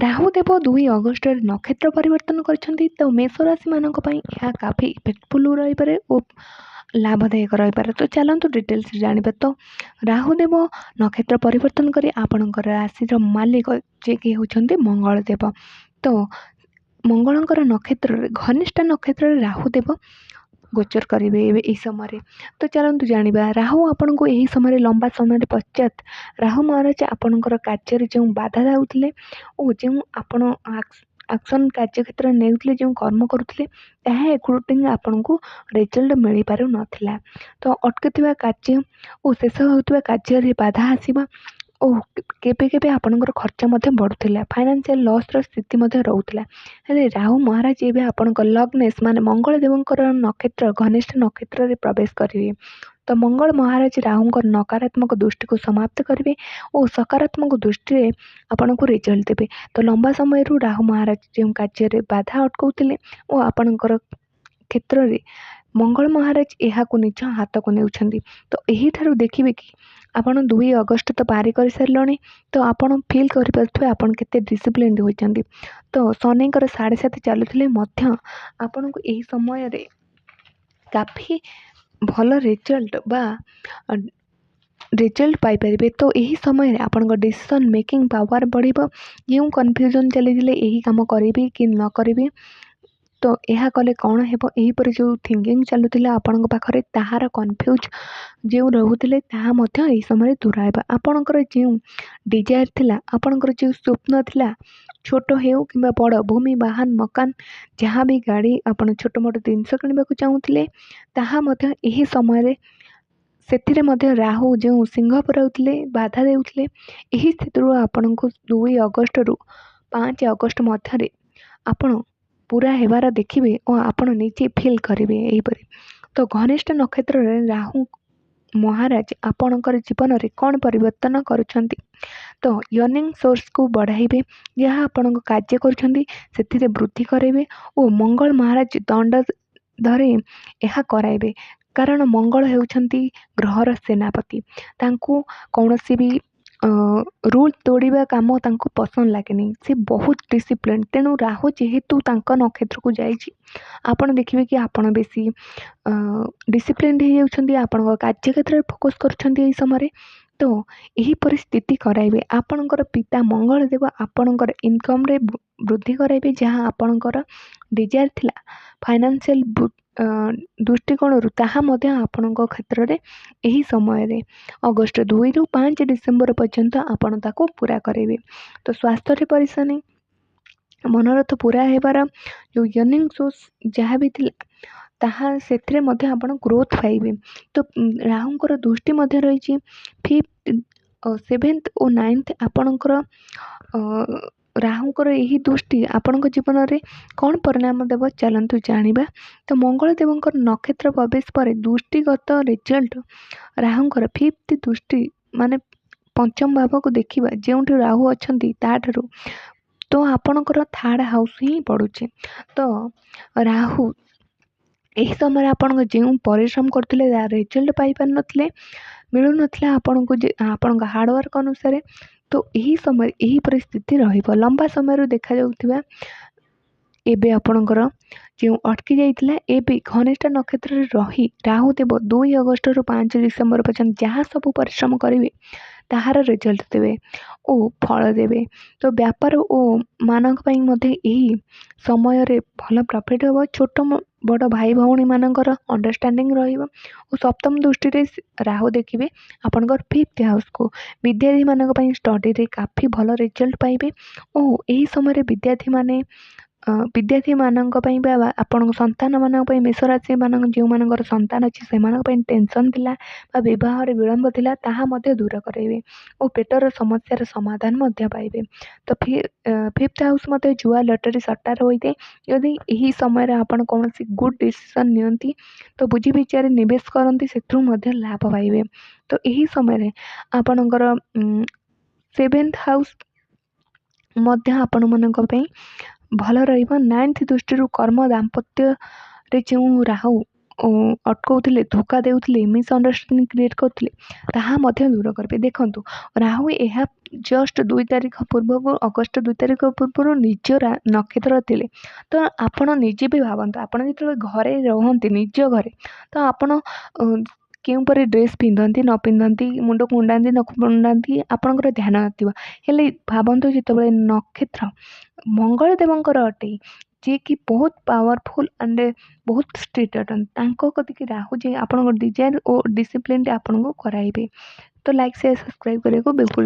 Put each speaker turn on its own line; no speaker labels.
ରାହୁଦେବ 2 ଅଗଷ୍ଟରେ ନକ୍ଷତ୍ର ପରିବର୍ତ୍ତନ କରିଛନ୍ତି, ତ ମେଷ ରାଶିମାନଙ୍କ ପାଇଁ ଏହା କାଫି ଇଫେକ୍ଟଫୁଲ୍ ରହିପାରେ ଓ ଲାଭଦାୟକ ରହିପାରେ। ତ ଚାଲନ୍ତୁ ଡିଟେଲ୍ସ ଜାଣିବା। ତ ରାହୁଦେବ ନକ୍ଷତ୍ର ପରିବର୍ତ୍ତନ କରି ଆପଣଙ୍କର ରାଶିର ମାଲିକ ଯିଏକି ହେଉଛନ୍ତି ମଙ୍ଗଳଦେବ, ତ ମଙ୍ଗଳଙ୍କର ନକ୍ଷତ୍ରରେ, ଘନିଷ୍ଠ ନକ୍ଷତ୍ରରେ ରାହୁଦେବ ଗୋଚର କରିବେ ଏବେ ଏହି ସମୟରେ। ତ ଚାଲନ୍ତୁ ଜାଣିବା, ରାହୁ ଆପଣଙ୍କୁ ଏହି ସମୟରେ ଲମ୍ବା ସମୟରେ ପଶ୍ଚାତ ରାହୁ ମହାରାଜ ଆପଣଙ୍କର କାର୍ଯ୍ୟରେ ଯେଉଁ ବାଧା ଦେଉଥିଲେ ଓ ଯେଉଁ ଆପଣ ଆକ୍ସନ୍ କାର୍ଯ୍ୟକ୍ଷେତ୍ରରେ ନେଉଥିଲେ, ଯେଉଁ କର୍ମ କରୁଥିଲେ, ତାହା ଏକର୍ଡ଼ିଂ ଆପଣଙ୍କୁ ରେଜଲ୍ଟ ମିଳିପାରୁନଥିଲା। ତ ଅଟକିଥିବା କାର୍ଯ୍ୟ ଓ ଶେଷ ହେଉଥିବା କାର୍ଯ୍ୟରେ ବାଧା ଆସିବା ଓ କେବେ କେବେ ଆପଣଙ୍କର ଖର୍ଚ୍ଚ ମଧ୍ୟ ବଢ଼ୁଥିଲା, ଫାଇନାନ୍ସିଆଲ୍ ଲସ୍ର ସ୍ଥିତି ମଧ୍ୟ ରହୁଥିଲା। ହେଲେ ରାହୁ ମହାରାଜ ଏବେ ଆପଣଙ୍କ ଲଗ୍ନେଶ ମାନେ ମଙ୍ଗଳଦେବଙ୍କର ନକ୍ଷତ୍ର ଘନିଷ୍ଠ ନକ୍ଷତ୍ରରେ ପ୍ରବେଶ କରିବେ। ତ ମଙ୍ଗଳ ମହାରାଜ ରାହୁଙ୍କର ନକାରାତ୍ମକ ଦୃଷ୍ଟିକୁ ସମାପ୍ତ କରିବେ ଓ ସକାରାତ୍ମକ ଦୃଷ୍ଟିରେ ଆପଣଙ୍କୁ ରେଜଲ୍ଟ ଦେବେ। ତ ଲମ୍ବା ସମୟରୁ ରାହୁ ମହାରାଜ ଯେଉଁ କାର୍ଯ୍ୟରେ ବାଧା ଅଟକାଉଥିଲେ ଓ ଆପଣଙ୍କର କ୍ଷେତ୍ରରେ ମଙ୍ଗଳ ମହାରାଜ ଏହାକୁ ନିଜ ହାତକୁ ନେଉଛନ୍ତି। ତ ଏହିଠାରୁ ଦେଖିବେ କି ଆପଣ 2 ଅଗଷ୍ଟ ତ ପାରି କରିସାରିଲଣି, ତ ଆପଣ ଫିଲ୍ କରିପାରୁଥିବେ ଆପଣ କେତେ ଡିସିପ୍ଲିନ୍ ହୋଇଛନ୍ତି। ତ ଶନିଙ୍କର 7.5 ଚାଲୁଥିଲେ ମଧ୍ୟ ଆପଣଙ୍କୁ ଏହି ସମୟରେ କାଫି ଭଲ ରେଜଲ୍ଟ ବା ରେଜଲ୍ଟ ପାଇପାରିବେ। ତ ଏହି ସମୟରେ ଆପଣଙ୍କ ଡିସିସନ୍ ମେକିଂ ପାୱାର ବଢ଼ିବ। ଯେଉଁ କନଫ୍ୟୁଜନ୍ ଚାଲିଥିଲେ, ଏହି କାମ କରିବି କି ନ କରିବି, ତ ଏହା କଲେ କ'ଣ ହେବ, ଏହିପରି ଯେଉଁ ଥିଙ୍କିଂ ଚାଲୁଥିଲା ଆପଣଙ୍କ ପାଖରେ, ତାହାର କନଫ୍ୟୁଜ୍ ଯେଉଁ ରହୁଥିଲେ ତାହା ମଧ୍ୟ ଏହି ସମୟରେ ଦୂର ହେବ। ଆପଣଙ୍କର ଯେଉଁ ଡିଜାୟାର ଥିଲା, ଆପଣଙ୍କର ଯେଉଁ ସ୍ୱପ୍ନ ଥିଲା, ଛୋଟ ହେଉ କିମ୍ବା ବଡ଼, ଭୂମି, ବାହନ, ମକାନ, ଯାହା ବି ଗାଡ଼ି, ଆପଣ ଛୋଟ ମୋଟ ଜିନିଷ କିଣିବାକୁ ଚାହୁଁଥିଲେ, ତାହା ମଧ୍ୟ ଏହି ସମୟରେ ସେଥିରେ ମଧ୍ୟ ରାହୁ ଯେଉଁ ସିଂହ ପୁରାଉଥିଲେ, ବାଧା ଦେଉଥିଲେ, ଏହି ସ୍ଥିତିରୁ ଆପଣଙ୍କୁ 2 ଅଗଷ୍ଟରୁ 5 ଅଗଷ୍ଟ ମଧ୍ୟରେ ଆପଣ ପୁରା ହେବାର ଦେଖିବେ ଓ ଆପଣ ନିଜେ ଫିଲ୍ କରିବେ ଏହିପରି। ତ ଘନିଷ୍ଠ ନକ୍ଷତ୍ରରେ ରାହୁ ମହାରାଜ ଆପଣଙ୍କର ଜୀବନରେ କ'ଣ ପରିବର୍ତ୍ତନ କରୁଛନ୍ତି? ତ ଅର୍ନିଂ ସୋର୍ସକୁ ବଢ଼ାଇବେ, ଯାହା ଆପଣଙ୍କ କାର୍ଯ୍ୟ କରୁଛନ୍ତି ସେଥିରେ ବୃଦ୍ଧି କରାଇବେ ଓ ମଙ୍ଗଳ ମହାରାଜ ଦଣ୍ଡ ଧରି ଏହା କରାଇବେ। କାରଣ ମଙ୍ଗଳ ହେଉଛନ୍ତି ଗ୍ରହର ସେନାପତି, ତାଙ୍କୁ କୌଣସି ବି ରୁଲ୍ ତୋଡ଼ିବା କାମ ତାଙ୍କୁ ପସନ୍ଦ ଲାଗେନି, ସେ ବହୁତ ଡିସିପ୍ଲିନ୍। ତେଣୁ ରାହୁ ଯେହେତୁ ତାଙ୍କ ନକ୍ଷତ୍ରକୁ ଯାଇଛି, ଆପଣ ଦେଖିବେ କି ଆପଣ ବେଶୀ ଡିସିପ୍ଲିନ୍ ହେଇଯାଉଛନ୍ତି, ଆପଣଙ୍କ କାର୍ଯ୍ୟକ୍ଷେତ୍ରରେ ଫୋକସ୍ କରୁଛନ୍ତି ଏହି ସମୟରେ। ତ ଏହିପରି ସ୍ଥିତି କରାଇବେ ଆପଣଙ୍କର ପିତା ମଙ୍ଗଳଦେବ, ଆପଣଙ୍କର ଇନକମ୍ରେ ବୃଦ୍ଧି କରାଇବେ। ଯାହା ଆପଣଙ୍କର ଡିଜାୟାର ଥିଲା ଫାଇନାନ୍ସିଆଲ୍ ଦୃଷ୍ଟିକୋଣରୁ, ତାହା ମଧ୍ୟ ଆପଣଙ୍କ କ୍ଷେତ୍ରରେ ଏହି ସମୟରେ ଅଗଷ୍ଟ 2ରୁ 5 ଡିସେମ୍ବର ପର୍ଯ୍ୟନ୍ତ ଆପଣ ତାକୁ ପୂରା କରାଇବେ। ତ ସ୍ୱାସ୍ଥ୍ୟରେ ପରିଶାନି, ମନୋରଥ ପୂରା ହେବାର ଯେଉଁ ଅର୍ନିଂ ସୋର୍ସ ଯାହା ବି ଥିଲା, ତାହା ସେଥିରେ ମଧ୍ୟ ଆପଣ ଗ୍ରୋଥ୍ ପାଇବେ। ତ ରାହୁଙ୍କର ଦୃଷ୍ଟି ମଧ୍ୟ ରହିଛି ଫିଫ୍ଥ, ସେଭେନ୍ଥ ଓ ନାଇନ୍ଥ। ଆପଣଙ୍କର ରାହୁଙ୍କର ଏହି ଦୃଷ୍ଟି ଆପଣଙ୍କ ଜୀବନରେ କ'ଣ ପରିଣାମ ଦେବ, ଚାଲନ୍ତୁ ଜାଣିବା। ତ ମଙ୍ଗଳଦେବଙ୍କର ନକ୍ଷତ୍ର ପ୍ରବେଶ ପରେ ଦୃଷ୍ଟିଗତ ରେଜଲ୍ଟ, ରାହୁଙ୍କର ଫିଫ୍ଥ ଦୃଷ୍ଟି ମାନେ ପଞ୍ଚମ ଭାବକୁ ଦେଖିବା, ଯେଉଁଠି ରାହୁ ଅଛନ୍ତି ତାଠାରୁ ତ ଆପଣଙ୍କର ଥାର୍ଡ଼ ହାଉସ୍ ହିଁ ପଡ଼ୁଛି। ତ ରାହୁ ଏହି ସମୟରେ ଆପଣଙ୍କ ଯେଉଁ ପରିଶ୍ରମ କରୁଥିଲେ ତାର ରେଜଲ୍ଟ ପାଇପାରୁନଥିଲେ, ମିଳୁନଥିଲା ଆପଣଙ୍କୁ ଯେ ଆପଣଙ୍କ ହାର୍ଡ଼ୱାର୍କ ଅନୁସାରେ, ତ ଏହି ସମୟରେ ଏହିପରି ସ୍ଥିତି ରହିବ। ଲମ୍ବା ସମୟରୁ ଦେଖାଯାଉଥିବା ଏବେ ଆପଣଙ୍କର ଯେଉଁ ଅଟକି ଯାଇଥିଲା, ଏବେ ଘନିଷ୍ଠ ନକ୍ଷତ୍ରରେ ରହି ରାହୁଦେବ 2 ଅଗଷ୍ଟରୁ 5 ଡିସେମ୍ବର ପର୍ଯ୍ୟନ୍ତ ଯାହା ସବୁ ପରିଶ୍ରମ କରିବେ ତାହାର ରେଜଲ୍ଟ ଦେବେ ଓ ଫଳ ଦେବେ। ତ ବ୍ୟାପାର ଓ ମାନଙ୍କ ପାଇଁ ମଧ୍ୟ ଏହି ସମୟରେ ଭଲ ପ୍ରଫିଟ୍ ହେବ। ଛୋଟ ବଡ଼ ଭାଇ ଭଉଣୀମାନଙ୍କର ଅଣ୍ଡରଷ୍ଟାଣ୍ଡିଂ ରହିବ ଓ ସପ୍ତମ ଦୃଷ୍ଟିରେ ରାହୁ ଦେଖିବେ ଆପଣଙ୍କର ଫିଫ୍ଥ ହାଉସ୍କୁ। ବିଦ୍ୟାର୍ଥୀମାନଙ୍କ ପାଇଁ ଷ୍ଟଡ଼ିରେ କାଫି ଭଲ ରେଜଲ୍ଟ ପାଇବେ ଓ ଏହି ସମୟରେ ବିଦ୍ୟାର୍ଥୀମାନେ, ବିଦ୍ୟାର୍ଥୀମାନଙ୍କ ପାଇଁ ବା ଆପଣଙ୍କ ସନ୍ତାନମାନଙ୍କ ପାଇଁ, ମେଷରାଶିମାନଙ୍କ ଯେଉଁମାନଙ୍କର ସନ୍ତାନ ଅଛି ସେମାନଙ୍କ ପାଇଁ ଟେନସନ୍ ଥିଲା ବା ବିବାହରେ ବିଳମ୍ବ ଥିଲା, ତାହା ମଧ୍ୟ ଦୂର କରାଇବେ ଓ ପେଟର ସମସ୍ୟାର ସମାଧାନ ମଧ୍ୟ ପାଇବେ। ତ ଫିଫ୍ଥ ହାଉସ୍ ମଧ୍ୟ ଜୁଆ, ଲଟେରୀ, ସଟ୍ଟାର ହୋଇଥାଏ। ଯଦି ଏହି ସମୟରେ ଆପଣ କୌଣସି ଗୁଡ଼୍ ଡିସିସନ୍ ନିଅନ୍ତି, ତ ବୁଝି ବିଚାରି ନିବେଶ କରନ୍ତି, ସେଥିରୁ ମଧ୍ୟ ଲାଭ ପାଇବେ। ତ ଏହି ସମୟରେ ଆପଣଙ୍କର ସେଭେନ୍ଥ ହାଉସ୍ ମଧ୍ୟ ଆପଣମାନଙ୍କ ପାଇଁ ଭଲ ରହିବ। ନାଇନ୍ଥ ଦୃଷ୍ଟିରୁ କର୍ମ ଦାମ୍ପତ୍ୟରେ ଯେଉଁ ରାହୁ ଅଟକାଉଥିଲେ, ଧୋକା ଦେଉଥିଲେ, ମିସ୍ଅଣ୍ଡରଷ୍ଟାଣ୍ଡିଂ କ୍ରିଏଟ୍ କରୁଥିଲେ, ତାହା ମଧ୍ୟ ଦୂର କରିବେ। ଦେଖନ୍ତୁ, ରାହୁ ଏହା ଜଷ୍ଟ 2 ତାରିଖ ପୂର୍ବରୁ, ଅଗଷ୍ଟ 2 ତାରିଖ ପୂର୍ବରୁ ନିଜ ନକ୍ଷତ୍ର ଥିଲେ। ତ ଆପଣ ନିଜେ ବି ଭାବନ୍ତୁ, ଆପଣ ଯେତେବେଳେ ଘରେ ରୁହନ୍ତି, ନିଜ ଘରେ, ତ ଆପଣ କେଉଁପରି ଡ୍ରେସ୍ ପିନ୍ଧନ୍ତି ନ ପିନ୍ଧନ୍ତି, ମୁଣ୍ଡ କୁଣ୍ଡାନ୍ତି ନ କୁଣ୍ଡାନ୍ତି, ଆପଣଙ୍କର ଧ୍ୟାନ ନଥିବ। ହେଲେ ଭାବନ୍ତୁ, ଯେତେବେଳେ ନକ୍ଷତ୍ର ମଙ୍ଗଳଦେବଙ୍କର ଅଟେ, ଯିଏକି ବହୁତ ପାୱାରଫୁଲ୍ ଆଣ୍ଡ ବହୁତ ଷ୍ଟ୍ରିକ୍ଟ ଅଟନ୍ତି, ତାଙ୍କ କତିକି ରାହୁ ଯାଇ ଆପଣଙ୍କ ଡିଜାୟାର ଓ ଡିସିପ୍ଲିନଟା ଆପଣଙ୍କୁ କରାଇବେ। ତ ଲାଇକ୍, ସେୟାର, ସବସ୍କ୍ରାଇବ୍ କରିବାକୁ ବିଲକୁଲ